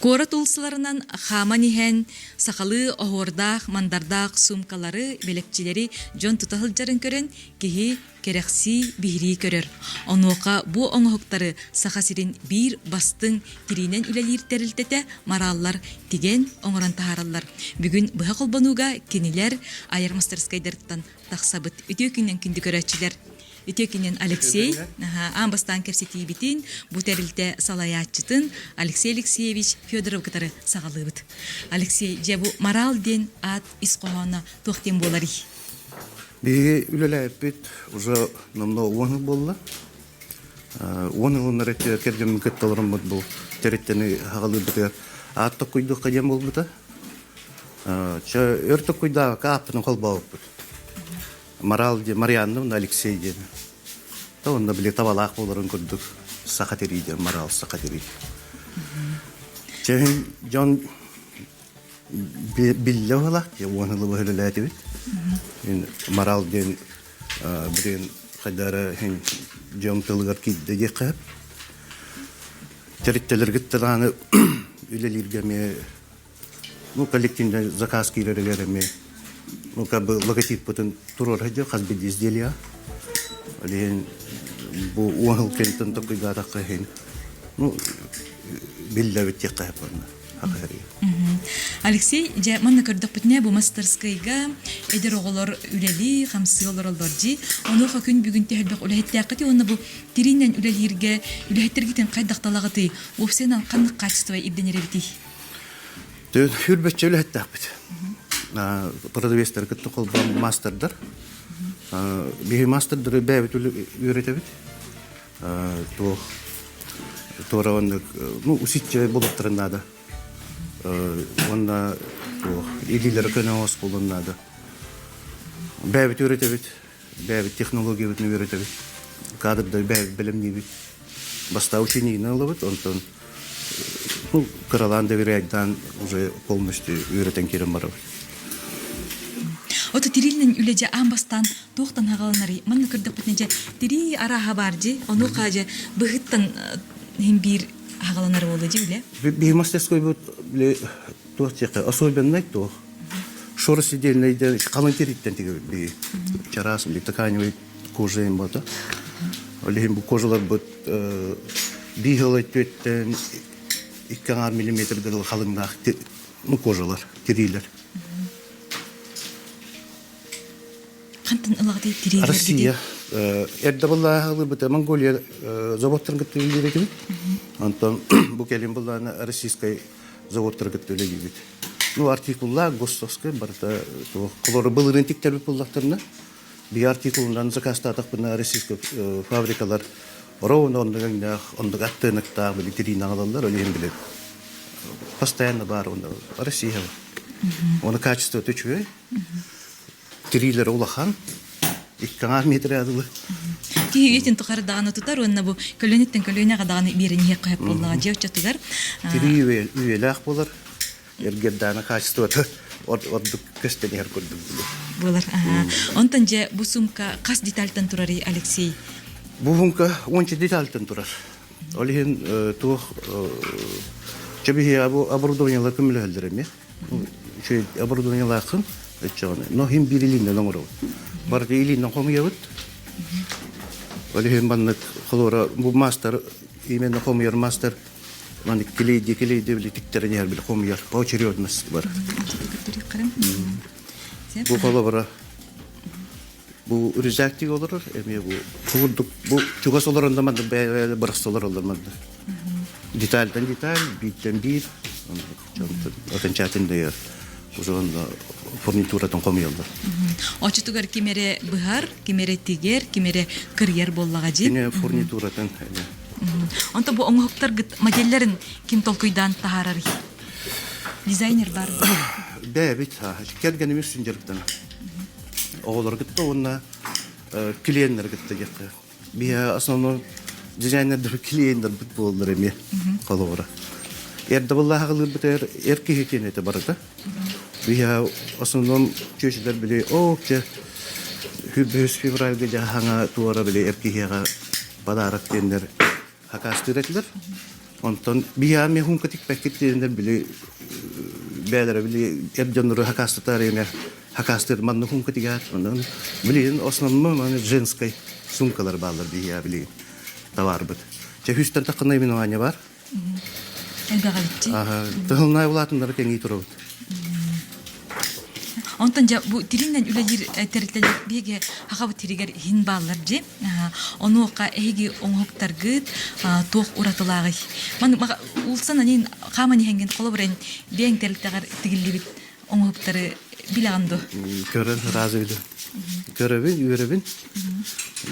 Куорат уулуссаларынан хааман иһэн сахалыы оһуордаах-мандардаах суумкалары, бэлэпчилэри дьон тута сылдьарын көрөн киһи кэрэхсии, биһирии көрөр. Онуоха бу оҥоһуктары Саха сирин биир бастыҥ тириинэн үлэлиир тэрилтэтэ Марааллар тигэн оҥорон таһаараллар. Бүгүн быһа холбонууга кинилэр айар мастарыскайдарыттан тахсабыт. Үтүө күнүнэн күндү көрөөччүлэр! Үтүө күнүнэн Алексей. Аан бастаан кэпсэтиибитин бу тэрилтэ салайааччытын Алексей Алексеевич Федоровы кытары саҕалыыбыт. Алексей, дьэ бу Марал диэн аат ис хоһооно туох диэн буоларый? Биһиги үлэлээппит уже номнуо 10 жыл буолла. 10 жылыннар өттүгэр кэргэммин кытта олороммут бу тэрилтэни хаҕалыырбытыгар аат токкуйдуохха диэн буолбута. Чэ, өр токкуйдаабакка ааппытын холбообуппут. Марал диэн, Марианна уонна Алексей диэн. То онно били табалаах буоларын курдук саха тирии диэн Марал саха тирии. Чэ, дьон биллэ уһалаах, 10 ылы бөһөлөлөөтүбүт. Марал диэн билин хайдара дьон тылыгар киирдэ диэххэ Тэрилтэлэргит даҕаны үлэлииргэ эмиэ ну коллективный заказ киирэригэр эмиэ ну как бы логотиппытын туруора сылдьар хас биирдии изделие. Ол иһин бу 10 сыл кэнниттэн толкуйдаатахха иһин ну биллэбит диэххэ сөп уонна Алексей, дьэ манна көрдөхпүтүнэ бу мастарскайга эдэр оҕолор үлэлии, хамсыы олороллор дии. Онуоха күн бүгүн төһөлбөх үлэһиттээххитий уонна бу тириинэн үлэлииргэ үлэһиттэргитин хайдах талаҕытый? Уопсайынан ханнык качество ирдэнэр эбитий? Хүрбэччэ үлэһиттээхпит. Продавецтары кытта холбоон мастердар. Биһи мастердары бэйэбит үөрэтэбит. Туох туора оннук ну усидчивый буолуохтарын наада. Уонна туох илиилэрэ көнө буолуон наада. Бэйэбит үөрэтэбит. Бэйэбит технологиябытын үөрэтэбит. Кадрдар бэйэбит бэлэмниибит. Бастаан ученигынан ылабыт, онтон ну, кыралаан доверяйдаан уже полностью үөрэтэн киирэн барабыт. Ото тирилинэн үлэ дьэ аан бастаан туохтан хаҕаланарый? Манна көрдөхпүтүнэ дьэ тирии арааһа баар дьи, онуоха дьэ быһыттан иһин биир хаҕаланар буолла дьи үлэ. Биһи мастерскойбут туох диэххэ особенный туох шоросидельный халыҥ тириттэн тигибит биһи чараас тканевый кожа им бота ол иһин бу кожаларбыт биир ыла түөттэн 2,5 миллиметрга дылы халыҥнаах ну кожалар тириилэр Хантан ылаҕытый тириилэргитий? Россия эрдэ былааһылыыбыта Монголия заводтарын кытта үлэлиир этибит. Онтон бу кэлин былаана российскай заводтары кытта үлэлиибит. Ну, артикуллаах, ГОСТовскай барыта туох холору былырыын тиктэрбит буоллахтарына, биһи артикулунан заказтаатахпына российскай фабрикалар ровно оннук өҥнөөх, оннук аттыыныктаах били тириини аҕалаллар, ол иһин били постоянно баар онно Россия. Оны качествота үчүгэй. Тириилэрэ улахан, 2,5 метр дылы. Киһи үйэтин тухары даҕаны тутар уонна бу көлүөнэттэн көлүөнэҕэ даҕаны биэрэн иһиэххэ сөп буоллаҕа дьиэ оччотугар. Тирии үйэлээх буолар, эргэрдаана качествота ордук көстөн иһэр курдук буолар. Онтон дьэ бу сумка хас детальтан турарый, Алексей? Бу сумка 10 детальтан турар. Ол иһин туох чэ бу оборудованиелар көмөлөһөллөр эмиэ. Үчүгэй оборудованиелааххын өччөҕүнэ. Но иһин биир илииннэн оҥоробут. Барыта илииннэн хомуйабыт. Ол иһин маннык холуора бу маастар именно хомуйар маастар маннык килейди килейди били тиктэрин иһэр били хомуйар поочередность бар. Бу холобура бу рюкзактик олорор эмиэ бу курдук бу чугас олорон да маннык бэйэ бырахса олороллор маннык детальтан деталь бииртэн биир окончательно дайар уже онно фурнитуратын хомуйаллар. Очутугар ким эрэ быһар, ким эрэ тигэр, ким эрэ кырыйар буоллаҕа дии. Кини фурнитуратын. Онто бу оҥоһуктаргыт моделлэрин ким толкуйдаан таһаарарый? Дизайнер бар. Бэйэбит кэргэним үстүн дьарыктанар. Оҕолору кытта уонна клиеннэри кытта диэххэ. Биһи основной дизайнердэр клиеннэрбит буоллар эмиэ холобура. Эрдэ быллааһылыырбытыгар эр киһи киэнэтэ барыта. Биһи основном чүөчүлэр били оо чэ 1 февральга дьаһаҥа туора били эр киһиэхэ подарок диэннэр хакаастыыр этилэр. Онтон биһиэхэ хуҥка тикпэккит диэннэр били бээлэрэ били эр дьоннору хакаастатар эмэ хакаастыыр манна хуҥка тигээт онон билигин основном маны женской сумкалар бааллар биһиэхэ билигин товарбыт. Чэ үстэн тахха наименование бар. Элбэҕэ Тыһылнай улаатыннары кэҥии турабыт. Онтон дьэ бу тиринэн үлэлиир тэрилтэлэр биһиги хахабыт тиригэр иһин бааллар дьи. Онуоха эһиги оҥоһуктаргыт туох уратылааҕый? Маны улсан анин хааман иһэҥҥин холобурен биэҥ тэрилтэҕэр тигиллибит оҥоһуктары билэҕин дуо? Көрөн ыраас билэбин. Көрөбүн, үөрэбин.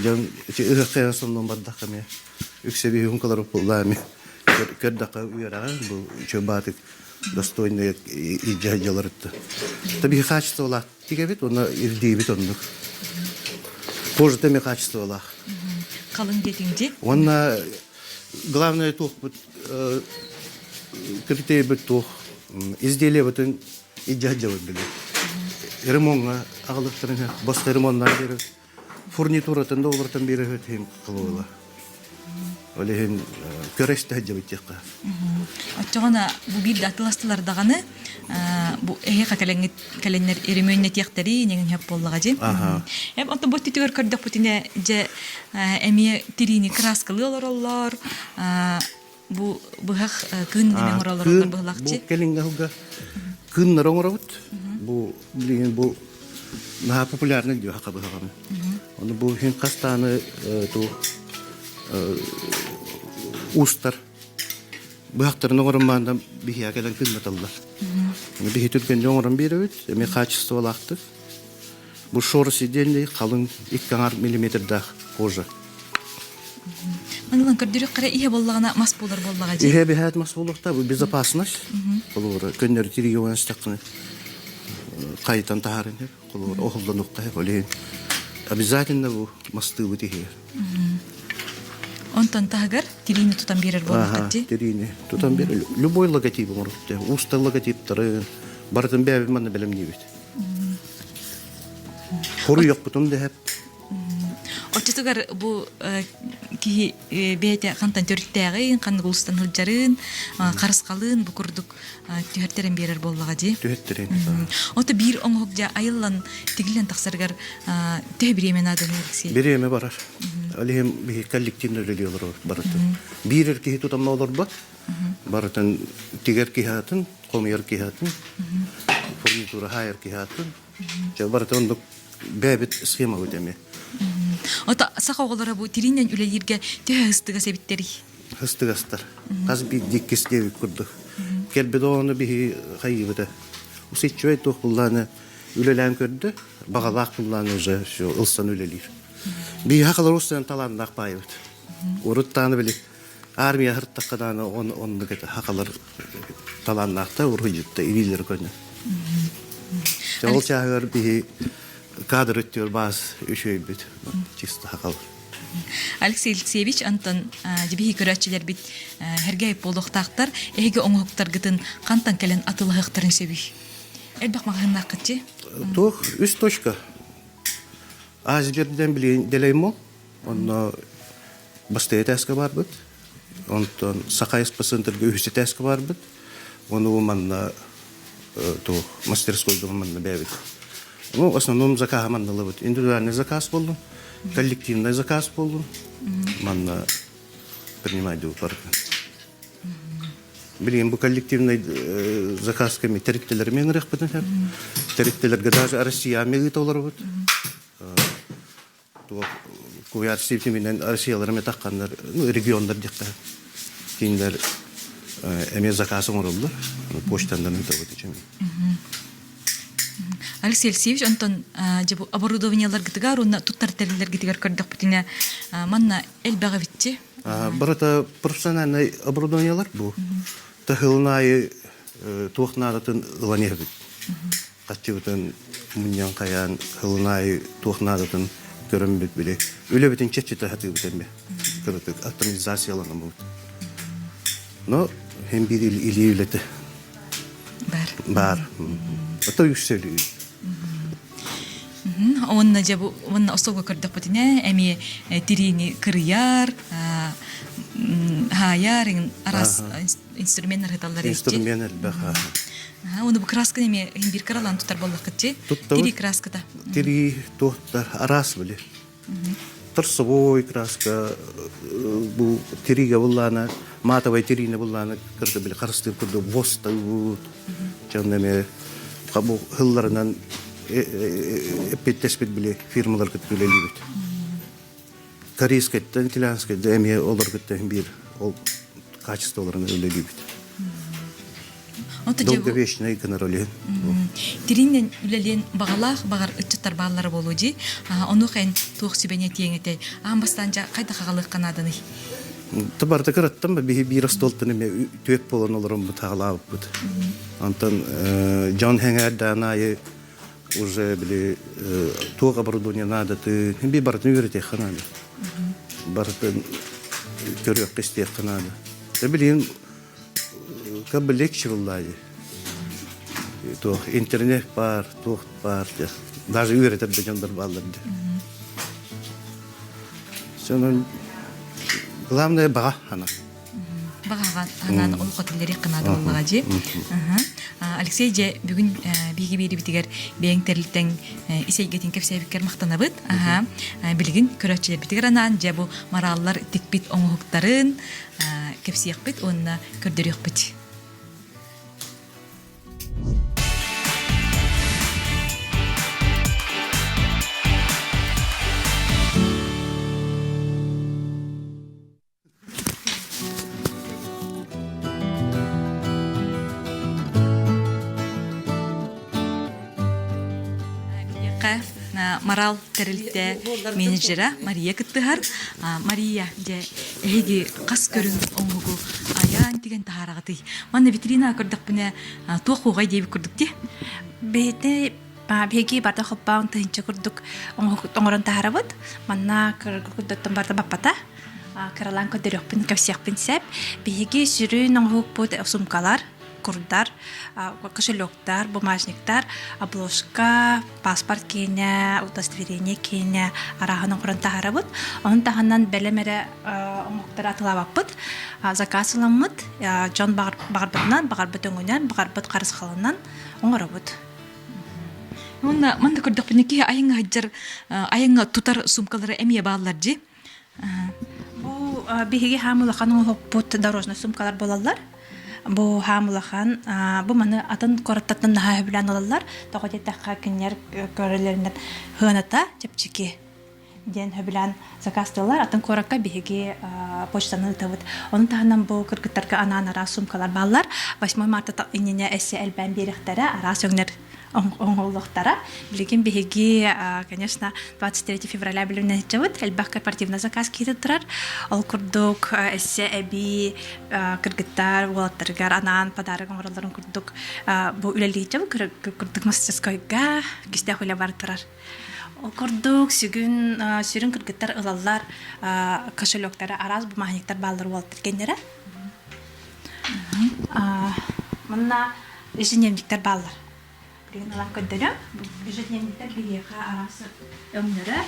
Дьон ыһыахха соннун бардахха эмиэ үксэ биһиһун кыларып буллаа эми көрдөххө үөрэҕэ бу үчүгэй баатык достойный илдьэ дьаларытты. Таби качестволаах тигэбит уонна ирдиибит оннук. Кожата эми качестволаах. Халыҥ диэтиҥ дии. Уонна главное туохпут критерийбит туох изделиебытын илдьэ сылдьабыт били. Ремоҥҥа аҕалыктарын босхо ремоннаан биэрэр фурнитуратын да олортон биэрэ иһин кылыыла. Ол иһин көрө истэ сылдьабыт диэххэ. Оччоҕуна бу биир да атыластылар даҕаны бу эһиэхэ кэлэҥҥит кэлэннэр өрөмүөннэтиэхтэрий ньэҥин хөп буоллаҕа дии. Эм онтон бу өттүтүгэр көрдөхпүтүнэ дьэ эмиэ тириини кырааскалыы олороллор бу быһах кыын эмиэ оҥороллор быһылахчы. Бу кэлиҥҥэ сылга кыыннары оҥоробут. Бу билигин бу наһаа популярный диэхэ быһаҕаны. Ону бу иһин хастааны ту уустар быһахтарын оҥорон биһиэхэ кэлэн кыыннаталлар. Биһи түргэнник оҥорон биэрэбит, эмиэ хаачыстыбалаахтык. Бу шор сидельный халыҥ 2 миллиметрдаах кожа. Манылан көрдөрүөххэ иһэ буоллаҕына мас буолар буоллаҕа дии. Иһэ биһээт мас буолуохта, бу безопасность. Холобура, көннөрү тириигэ уонастаххына хайытан таһааран иһэр. Холобура, оһоллонуохха иһэр. Ол иһин обязательно бу мастыыбыт иһигэр. Онтон таһыгар тириини тутан биэрэр буоллахха дии. Тириини тутан биэрэр. Любой логотип оҥорбут. Уустар логотиптарын барытын бэйэбит манна бэлэмниибит. Хоруйохпутун дэһэп. Оччотугар бу киһи бэйэтэ хантан төрүттээҕин, ханнык улуустан сылдьарын, харысхалыын бу курдук түһэртэрэн биэрэр буоллаҕа дии. Түһэртэрэн. Ото биир оҥоһук дьэ айыллан тигиллэн тахсарыгар төһө бириэмэ нааданы Алексей? Бириэмэ барар. Ол иһин биһи коллективно үлэлии олорор барытын. Биир эр киһи тутамма олорбот. Барытын тигэр киһи атын, хомуйар киһи атын, фурнитура хаайар киһи атын. Дьэ барыта оннук бэйэбит схемабыт эмиэ. Ото саха оҕолоро бу тириинэн үлэлииргэ төһө ыстыгас эбиттэрий? Ыстыгастар. Хас биирдии иккис диэбит курдук. Кэлбит оҕону биһи хайыыбыта. Усиччүбэй туох буллааны үлэлээн көрдө, баҕалаах буллааны уже все ылсан үлэлиир. Биһи хахалар устан талааннаах баайыбыт. Урут тааны били Армия аһыртахха даҕаны оннук этэ хахалар талааннаахтар уруһуйдьутта илиилэрэ көнө. Ол чааһыгар биһи кадр өттүгэр баас үчүгэйбит чисто хахалар. Алексей Алексеевич Антон дьибиһи көрөөччүлэрбит Һэргээй буолуохтаахтар эһиги оҥоһуктаргытын хантан кэлэн атылаһыахтарын сөбүй? Элбэх маҕаһыыннааххытчы? Туох үс точка. Азберден билигин дэлэймо Онно бастакы этээскэ барбыт. Онтон Саха СП-центрга үһүс этээскэ барбыт. Ону манна туох мастерскойга манна бэйэбит. Ну, в основном заказ манналабыт. Индивидуальный заказ боллун, коллективный заказ боллун. Манна принимать барыта. Билигин бу коллективный заказка ми тэрилтэлэр ыҥырыахпытын сөп. Тэрилтэлэргэ даже Россия ыыта олоробут. Туох куйаар ситиминэн Россиялар эмэ тахханнар, ну, регионнар диэххэ кинилэр эмиэ заказ оҥороллор, почтанан ыытабыт ичим. Алексей Алексеевич, онтон дьэ бу оборудованиеларгытыгар уонна туттар тэриллэргитигэр көрдөхпүтүнэ манна элбэх эбитчи. Барыта профессиональнай оборудованиелар бу. Таһылын аайы туох наадатын ылан иһэбит. Хаччыбытын мунньан хайаан сылын аайы туох наадатын көрөммүт били үлэбитин чэпчэтэ сатыыбыт эмиэ кыратык автоматизацияланаммыт. Но һин биир илии үлэтэ Бар. Баар. Ото үксэ үлүү. Уонна дьэ бу уонна остуолга көрдөхпүтүнэ эмиэ тириини кырыйар, Хаайар араас инструмент арыталлар Инструмент элбэх. Оны бу красканы эми бир каралан тутар боллакытчы. Тири краската. Тири туохтар араас били. Торсовой краска бу тириге буллаана матовай тирине буллаана кырды били харыстыыр курдук востабыт. Чонно эми бу хылларынан эппиттеспит били фирмалар кытта үлэлиибит. Корейскайтан, итальянскайда эмиэ олор кытта биир ол качестволарын үлэлиибит. Долговечный гынар олиһин. Тириннен үлэлиэн баҕалаах баҕар ыччаттар бааллара буолуо дии. Ону хэн туох сүбэни этиэҥ этэй? Аан бастаан дьа хайда хагалыах канаданый? Табарда кыраттан биһи биир остуолтан эмиэ түөт буолан олороммут хаалаабыппыт. Онтон дьон хэҥээрдээн аайы уже били туох оборудование наадаты би барытын үөрэтиэххэ наада. Барытын көрүөххэ истиэххэ наада. Да билигин как бы легче буллаайы. Туох интернет баар, туох баар даже үөрэтэр да дьоннор бааллар дии. Сонун главное баҕа ана. Баҕаҕа анаан олоххо киллэриэх гынаада буоллаҕа дии. Алексей дьэ бүгүн биһиги биэрибитигэр бэйэҥ тэрилтэҥ ис эйгэтин кэпсээбиккэр махтанабыт. Билигин көрөөччүлэрбитигэр анаан дьэ бу мораллар тикпит оҥоһуктарын кэпсиэхпит уонна көрдөрүөхпүт. Марал тэрилтэ менеджера Мария кыттыһар. Мария, дьэ, эһиги хас көрүҥ оҥоһугу айаан тигэн таһаараҕытый? Манна витрина көрдөхпүнэ туох уоҕай диэбит курдук дии. Бэйэтэ биһиги барда хоппаан тыһынча курдук оҥорон таһаарабыт. Манна кыргыттан барда баппата. Кыралаан көрдөрүөхпүн, кэпсиэхпин сөп. Биһиги сүрүн оҥоһукпут суумкалар, курдар, кошелектар, бумажниктар, обложка, паспорт киэнэ, удостоверение киэнэ арааһын оҥорон таһаарабыт. Ону таһынан бэлэм эрэ оҥоһуктары атылаабаппыт. Заказ ыламмыт, дьон баҕарбытынан, баҕарбыт өҥүнэн, баҕарбыт харысхалынан оҥоробут. Уонна манна көрдөхпүнэ киһи айаҥҥа сылдьар, айаҥҥа тутар суумкалара эмиэ бааллар дии. Бу биһиги хаам улахан оҥоһукпут дорожный суумкалар буолаллар. Бу хаам улахан, бу маны атын куораттартан наһаа сөбүлээн ылаллар. Тоҕо диэтэххэ, кинилэр көрөллөрүнэн сыаната чэпчэки диэн сөбүлээн заказтыыллар. Атын куоракка биһиги почтаны ыытабыт. Ону таһынан бу кыргыттарга анаан араас суумкалар бааллар. 8 марта иннинэ эссе элбээн биэриэхтэрэ, араас өҥнөр оҥоһуллуохтара. Билигин биһиги, конечно, 23 февраля билимнэһиччэбит, элбэх корпоративный заказ киирэ турар. Ол курдук, эссе эбии кыргыттар уолаттарыгар анаан подарок оҥороллорун курдук бу үлэлииччэбит курдук мастерскойга кистээх үлэ бар турар. Ол курдук, сүгүн сүрүн кыргыттар ылаллар кошелектары араас бумажниктар бааллар уолаттар кэннэрэ. Манна ежедневниктэр бааллар. Билигин ылан көрдөрөм. Ежедневниктэр биһиэхэ араас өҥнөрө,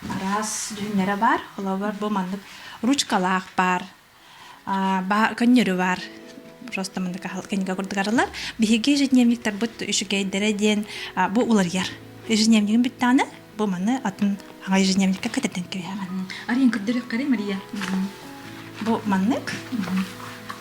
араас дьүһүннэрэ баар. Холобур, бу маннык ручкалаах баар, көннөрү баар. Просто маннык кинигэ курдук арыллар. Биһиги ежедневниктарбыт үчүгэйдэрэ диэн бу уларыйар. Ежедневнигин бүттэҕинэ, бу маны атын аҥа ежедневникка кэтэрдэн кэбиһэҕин. Арыйан көрдөрүөххэ Мария. Бу маннык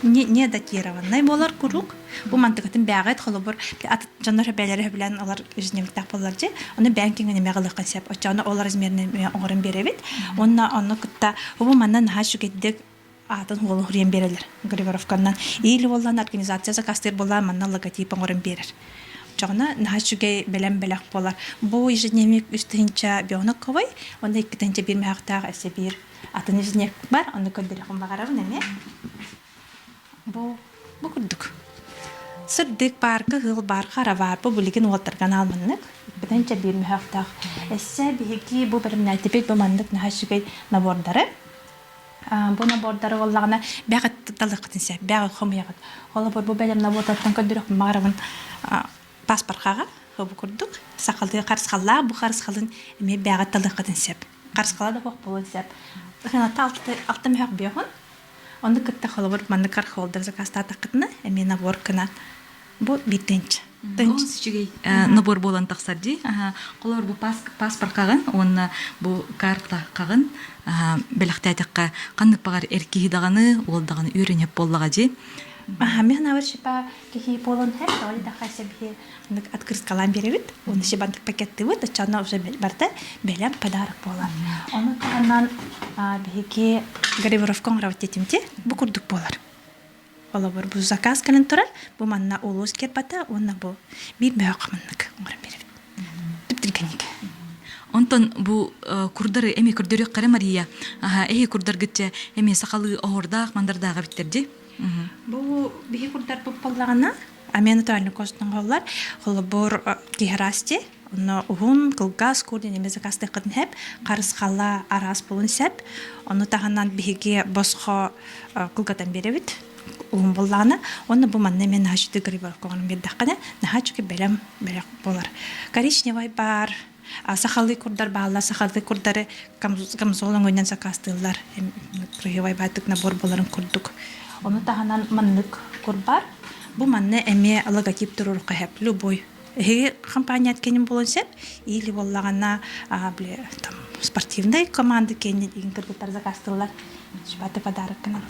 не, не датированный буолар куруук. Бу мантыкатын бээҕит холобур ат дьоннор бээлэри сөбүлээн олар ежедневниктаах буоллар дьи. Ону бээн киҥин эмиэ ылыаххын сөп. Оччоҕуна ол размерин эмиэ оҥорон биэрэбит. Уонна онно кытта бу манна наһаа үчүгэйдик аатын уолу хуруйан биэрэллэр Григоровканнан. Или буоллаан организация заказтыыр буоллаан манна логотип оҥорон биэрэр. Оччоҕуна наһаа үчүгэй бэлэм бэлэх буолар. Бу ежедневник үс тыһыынча бионоковой, уонна 2 тыһыынча биир мөһөөхтөөх өссө биир атын ежедневник бар, ону көрдөрүөхпүн баҕарабын эмиэ. Бу бу курдук. Сырдык паарка, ыһыал баар, хара баар, бу билигин уолаттарга анаал маннык. Бүтэн биир мөһөөхтөөх. Эссе биһиги бу бэлэмнээтибит бу маннык наһаа үчүгэй набордары. Бу набордары буоллаҕына бэҕэт талыаххытын сөп, бэҕэт хомуйаҕыт. Холобур, бу бэлэм набордартан көрдөрүөхпүн баҕарабын паспоркаҕа бу курдук сахалыы харысхаллаах бу харысхалын эмиэ бэҕэт талыаххытын сөп. Харысхала да суох буолуон сөп. Ыһыната алта мөһөх биэһун. Ону кытта холобур маннык архолдер заказтаатаххытына эмиэ набор гынан бу биир тыһыынча. Олус үчүгэй набор буолан тахсар дии. Холобур бу паспорт хаҕын уонна бу карта хаҕын бэлэхтээтэххэ ханнык баҕар эр киһи даҕаны, уол даҕаны үөрүнүһэп буоллаҕа дии. Мин санаабар шипа киһи буолан һэр, тоҕо диэтэххэ биһи маннык открыткалаан биэрэбит. Уонна шибантык пакеттыыбыт, оччоҕуна уже барыта бэлэм подарок буолар. Ону таһынан биһиги гравировка оҥоробут диэтим бу курдук буолар. Холобур, бу заказ кэлэн турар, бу манна улуус гербата уонна бу биир бөһөх маннык оҥорон биэрэбит. Түптүргэнник. Онтон бу курдары эми көрдөрүөххэ Мария. Эһи курдаргытча эми сахалыы оһордаах мандардаах эбиттэр дии. Бу биһи курдарбыт буоллаҕына, амиа натуральный костон холобур киһирасти, онно уһун, кылгас кур диэн эмиэ заказтыаххытын сөп, харысхала араас буолун сөп. Ону таһынан биһиги босхо кылгатан биэрэбит уһун буоллаҕына, уонна бу манна эмиэ наһаа үчүгэй грибовкаҕын биэрдэххинэ, наһаа үчүгэй бэлэм бэлэх буолар. Коричневай баар, сахалыы курдар бааллар, сахалыы курдары камзол өҥөнөн сакаастыыллар, красивай баатык набор буоларын курдук. Ону таһынан маннык кур бар. Бу манна эмиэ логотип туруорукка сөп, любой. Эһиги компаният кэнин буолуон сөп, или буоллаҕына били там спортивнай команда кэннин игин кыргыттар заказтыыллар. Шпаты подарок гынан.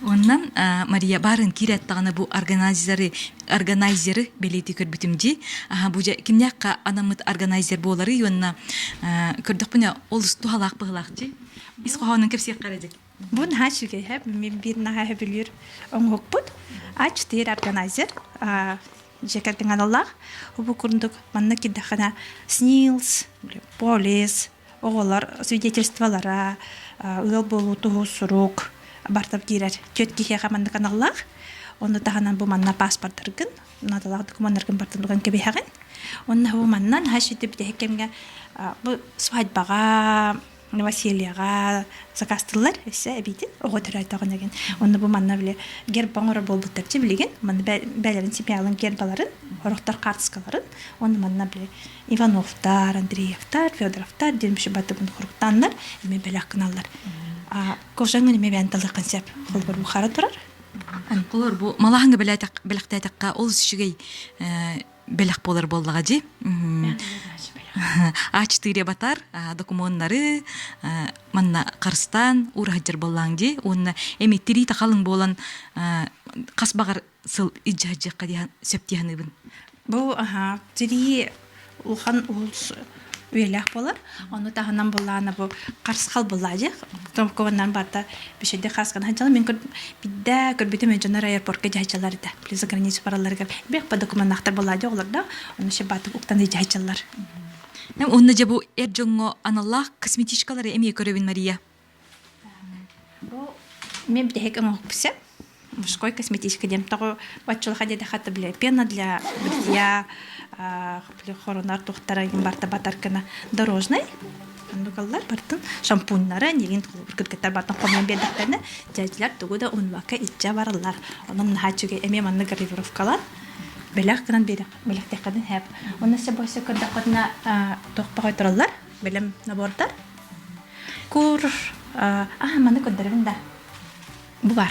Оннан Мария баарын киирэттэҕинэ бу органайзеры органайзеры бэлиэтии көрбүтүм дии. Аха бу дьэ кимнээххэ анаммыт органайзер буоларый уонна көрдөхпүнэ олус туһалаах быһылаах дии. Ис хоһоонун кэпсиэххэ эрэ дии. Бу наһаа үчүгэй һэ мин биир наһаа сөбүлүүр оҥоһукпут. А4 органайзер дьиэ кэргэн аналлаах. Бу курдук манна киирдэххинэ СНИЛС, полис, оҕолор свидетельстволара, ыал буолуу туһу сурук барыта киирэр. Түөрт киһиэхэ маннык аналлаах. Ону таһынан бу манна паспордаргын, наадалаах докумуоннаргын барытын уган кэбиһэҕин. Онно бу манна наһаа үчүгэй бүтэһик кэмҥэ бу свадьбаҕа новосельеҕа заказтыыллар өссө эбиитин оҕо төрөөтөҕүнэ гин онно бу манна били герба оҥорор буолбуттар чи билигин манна бээлэрин семьяларын гербаларын орохтор хаартыскаларын онно манна били Ивановтар Андреевтар Федоровтар диэн баты хуруктааннар эми бэлэх гыналлар кожаҥын эми бээн талыаххын сөп холбор бу хара турар Холор бу малаһыҥҥа бэлэхтээтэххэ олус үчүгэй бэлэх буолар буоллаҕа дии. А4 батар докумуоннары манна харыстаан уураһыдьар буоллаҥ дии уонна эми тириитэ халыҥ буолан хас баҕар сыл илдьэ диэн сөп дии саныыбын. Бу аха тирии улахан улус үйэлээх буолар. Ону таһынан буллаана бу харысхал буллаа дьэ. Томкованнан барда бишэдэ хаскан ханчала мен биддэ көрбүтүм дьоннор аэропортка дьаһачалар да. За границу баралларыгар бэх по документахтар буллаа дьэ олар да. Ону ше батып уктан дьаһачалар. Онно дьэ бу эр дьоҥҥо аналлаах косметичкалары эмиэ көрөбүн Мария. Бу мен бүтэһик оҥоһукпуса мужской косметичка диэн тоҕо баччалаха диэтэххэ бile пена для бритья хоронор тухтара барта батар гына дорожный оннук бартын шампуннары нигин кыргыттар бартын хомуйан биэрдэхтэринэ дьээдьилэр тугу да умнубакка иччэ бараллар онон наһаа үчүгэй эмиэ маннык гравировкалар бэлэх гынан бэлэхтиэххитин хэп онно се бойсо көрдөххүтүнэ туох баҕай тураллар бэлэм набордар Кур аа маны көрдөрөбүн да. Бу бар.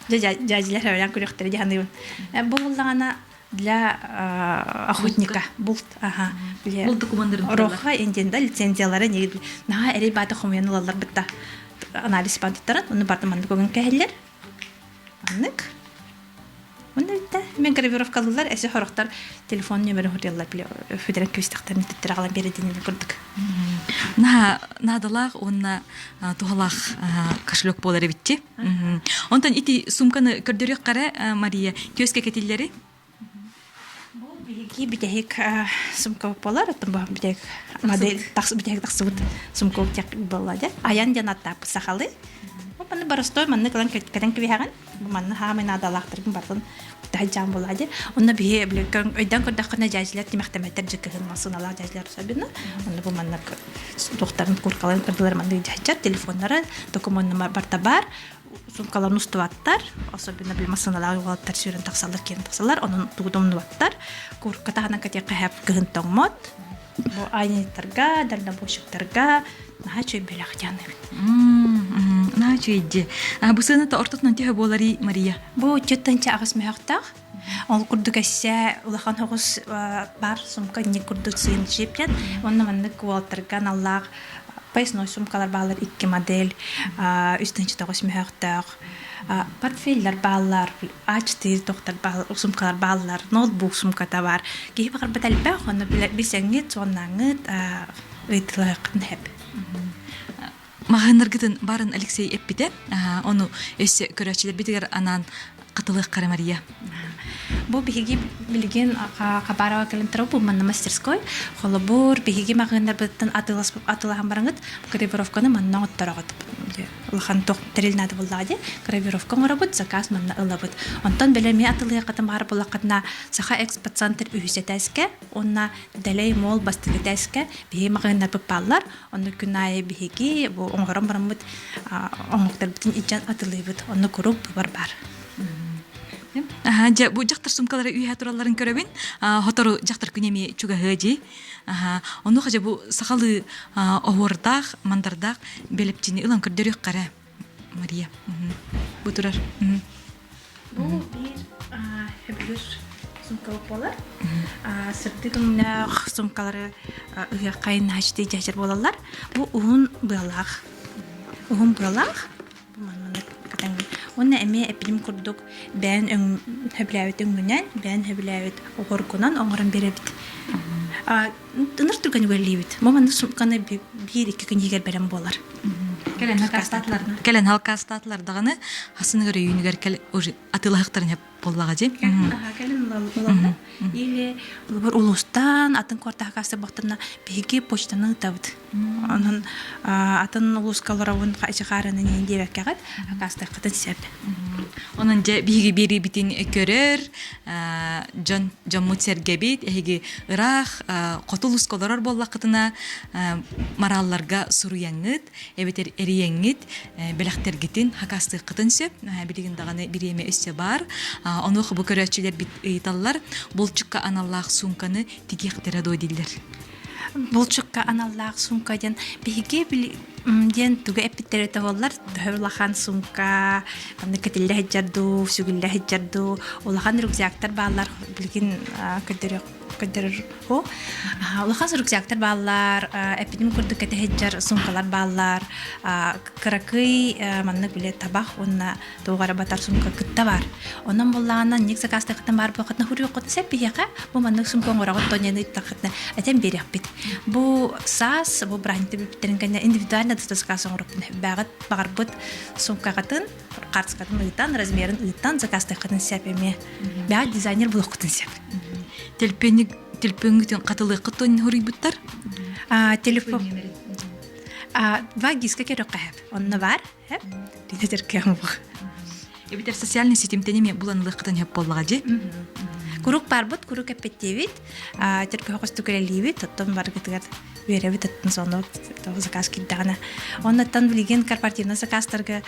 Дьэ дьээдьилэр эбэлээн көрүөхтэрэ дии саныыбын. Бу буллаҕына для охотника булт аха Булт докуманнарын Роха индиан да лицензиялары наһаа эрэй баата хомуйан ылаллар бытта анализ баантыттарын ону барда маннык өгөн кэһэллэр маннык Онно бүттэ. Мен гравировкалыылар, эсэ сорохтор телефон нөмерин хутуйаллар били федерал күүстэхтэрин төттөрө аҕалан биэрэ курдук. Наһаа наадалаах уонна туһалаах кошелек буолар эбитчи. Онтон ити сумканы көрдөрүөххэ Мария, түөскэ кэтиллэри? Бу биһиги бүтэһик сумка буолар, оттон бу бүтэһик модель бүтэһик тахсыбыт сумка буолла дьэ. Айан диэн аттааппыт сахалыы. Манны боростой маннык ылан кэтэн кэбиһэҕин. Манна хаамай наадалаахтаргын барытын таһыдьаан буолаа дии. Онно биһи өйдөөн көрдөххүнэ дьээдьилэр тимэхтэмэттэр дьэ кыһын массыыналаах дьээдьилэр особенно. Онно бу маннык туохтарын куркаларын кырдылар маннык дьаһдьар телефоннара докумуоннара барта баар сумкаларын устубаттар особенно били массыыналаах уолаттар сүүрэн тахсаллар киирэн тахсаллар онон тугу да умнубаттар курка таһынан кэтиэххэ хэп кыһын тоҥмот бу айанньыттарга дальнобойщиктарга наһаа үчүгэй бэлэх диэн эбит. Наһаа үчүгэй дии. Бу сыаната ортотунан төһө буоларый, Мария? Бу 4,8 мөһөхтөөх. Ол курдук эссе улахан соҕус бар сумка инник курдук сыын чиптен. Онно маннык уолаттарга аналлаах поясной сумкалар бааллар икки модель 3,9 мөһөхтөөх. Портфеллэр бааллар, А4 тохтор сумкалар бааллар, ноутбук сумката бар. Киһи баҕарбат элбэх, онно билсэҥҥит, суоннааҥҥыт ыйытылаһыаххытын сөп. Маҕаһыыннаргытын барын Алексей эппитэ. Ону өссө көрөөччүлэрбитигэр анаан хатылыаххара Мария. Бу биһиги билигин Хабарова кэлэн бу манна мастерской. Холобур, биһиги маҕаһыыннарбытыттан атыылаһан бараҥыт гравировканы манна оҥоттороҕут. Улахан туох тэрил наада буоллаҕа дии. Гравировка оҥоробут, заказ манна ылабыт. Онтон бэлэми атылыаххытын баҕар буллаххытына Саха экспоцентр үһүс этээскэ уонна Дэлэй Молл бастакы этээскэ биһиги маҕаһыыннарбыт бааллар. Онно күн аайы биһиги бу оҥорон бараммыт оҥоһуктарбытын илдьэн атылыыбыт. Онно куруук быбар баар. Аха, дьэ, бу дьахтар сумкалара үөһэ туралларын көрөбүн. Хотору дьахтар күнэ эмиэ чугаһыа дии. Аха, онуоха дьэ бу сахалыы оһуордаах, мандардаах бэлэпчини ылан көрдөрүөххэ эрэ, Мария. Бу турар. Бу биир сөбүлүүр сумкабыт буолар. Сырдык өҥнөөх сумкалары ыһыахха наһачтыы дьаһдьар буолаллар. Бу уһун быалаах. Уһун быалаах. Бу маннык кэтэн. Уонна эмиэ эппитим курдук бэйэн өҥ сөбүлээбит өҥүнэн, бэйэн сөбүлээбит оҕоргунан оҥорон биэрэбит. Ыныр түргэн үгэллиибит. Бу маннык сумканы биир-икки күн иһигэр бэлэм буолар. Кэлэн халкаастаатылар. Кэлэн халкаастаатылар даҕаны хасыныгар өйүүнүгэр кэл уже атыылаһыктарын сөп буоллаҕа дии. Кэлин ылаллар. Или улубар улуустан атын куортаха каастар биһиги почтаны ыытабыт. Онон атын улууска олоробун хаарынан иһин диэбэккэҕит акаастыаххытын сөп. Онон дьэ биһиги биэриибитин көрөр дьон дьоммут сэргэбит эһиги ыраах хоту улууска олорор буоллаххытына мараалларга суруйаҥҥыт эбэтэр эрийэҥҥит бэлэхтэргитин хакаастыаххытын сөп. Билигин даҕаны бириэмэ өссө баар. Онуоха бу көрөөччүлэрбит ыйыталлар булчукка аналлаах суумканы тигиэхтэрэ дуо дииллэр. Булчукка аналлаах сумка диэн биһиги диэн тугу эппиттэрэ буоллар төһө улахан сумка манна кэтиллэ сылдьар дуу сүгүллэ сылдьар дуу улахан рюкзактар бааллар билигин көрдөрүөх көрдөрөр улахан рюкзактар бааллар эппитим курдук кэтэ сылдьар сумкалар бааллар кыракый маннык бile табах уонна туох эрэ батар сумка кытта баар. Онон буоллаҕына ник сакаастыаххытын баар буолхатына хуруйуоххутун сөп биһиэхэ бу маннык сумка оҥороҕут тонианы ыйыттаххытына этэн биэриэхпит. Бу саас бу бырааһынньыкта бүппүттэрин кэннэ индивидуально да заказ оҥоруохпун бэҕит баҕарбыт сумкаҕытын карточкатын ыытан размерын ыытан заказтыаххытын сөп эмиэ. Бэҕит дизайнер булуоххутун сөп. Телпүөннүк телпүөнгүтүн хатылыаххыт туон хоруйбуттар? Телефон два диска көрүөххэ сөп. Онно бар. Эбэтэр социальный ситимтэн эмиэ булан ылыаххытын сөп буоллаҕа дии. Куруук барбыт, куруук эппиттиибит, төркөһө үлэлиибит, оттон баргытыгар үөрэбит, оттон сонно заказ киирдэҕинэ. Оннуттан билигин корпоративный заказтарга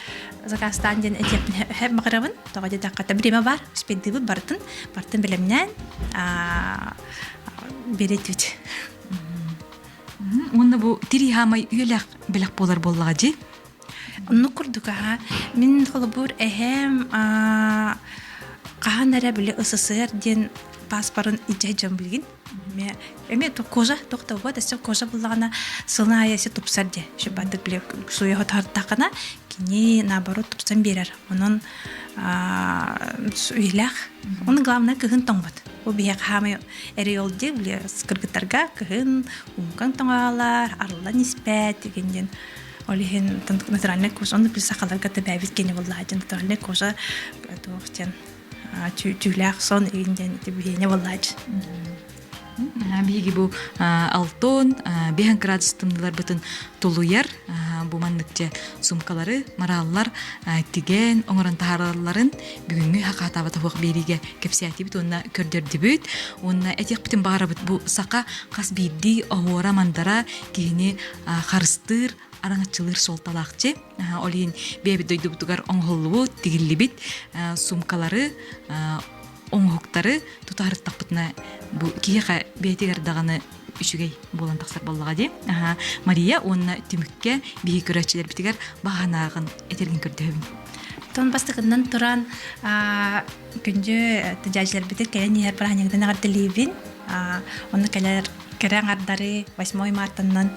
заказтаан диэн этиэхпин хэп баҕарабын. Тоҕо диэтэххэ, бириэмэ бар, успейдыыбыт барытын, барытын бэлэмнээн биэретибит. Уонна бу тирии хаамай үйэлээх бэлэх буолар буоллаҕа дии. Оннук курдук аһа. Мин холобур эһээм хаһан эрэ били СССР диэн паспорын илдьэ дьон билигин. Эмиэ эмиэ кожа тохтобот өссө кожа буллаҕына сылын аайы өссө тупсар диэ. Шыбардык били суйа хотортахына кини наоборот тупсан биэрэр. Онон үйэлээх. Оны главное кыһын тоҥмот. Бу биһиэхэ хаамай эрэй ол дии били кыргыттарга кыһын умкаҥ тоҥоалар, арыллан испэт деген диэн Ол иһин натуральный кожа, онно били сахаларга тэбээбит кини буоллаҕа дьэн натуральный кожа туох диэн түүлээх сон игин диэн биһиэнэ буоллаачы. Биһиги бу алтон биһэн градус тымныыларбытын тулуйар бу маннык дьэ сумкалары марааллар тигэн оҥорон таһааралларын бүгүҥҥү хакаатаабат оһох биэриигэ кэпсээтибит уонна көрдөрдүбүт уонна этиэхпитин баҕарабыт бу саха хас биирдии оһуора мандара киһини харыстыыр, араҥаччылыыр суолталаахчы. Ол иһин бэйэбит дойдубутугар оҥоһуллубут, тигиллибит суумкалары, оҥоһуктары тутаһарыттахпытына бу киһиэхэ бэйэтигэр даҕаны үчүгэй буолан тахсар буоллаҕа дии. Мария уонна түмүккэ биһиги көрөөччүлэрбитигэр баҕанааҕын этэргин көрдөһөбүн. Тон бастакыннан туран күндү дьээдьилэрбитин кэлэн иһэр бырааһынньыгынан эҕэрдэлиибин. Онно кэлэр кэрэ аҥардары 8 мартаннан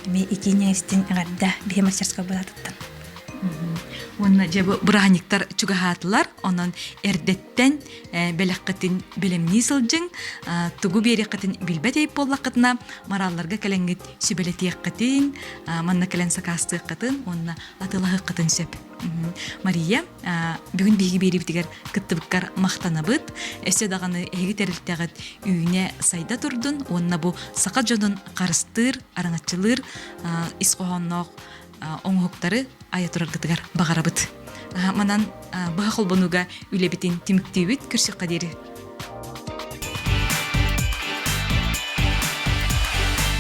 эмиэ итии истин эҕэрдэ биһи мастерской буолаатыттан. Уонна дьэ бу бырааһынньыктар чугаһаатылар, онон эрдэттэн бэлэххитин бэлэмнии сылдьыҥ, тугу биэриэххитин билбэт эйп буоллаххытына, моралларга кэлэҥҥит сүбэлэтиэххитин, манна кэлэн сакаастыаххытын уонна атыылаһыаххытын сөп. Мария, бүгүн биһиги биэриибитигэр кыттыбыккар махтанабыт. Өссө даҕаны эһиги тэрилтэҕит үүнэ сайда турдун уонна бу саха дьонун харыстыыр, араҥаччылыыр ис хоһоонноох оҥоһуктары айа тураргытыгар баҕарабыт. Манан быһа холбонууга үлэбитин түмүктүүбүт. Көрсүөххэ диэри.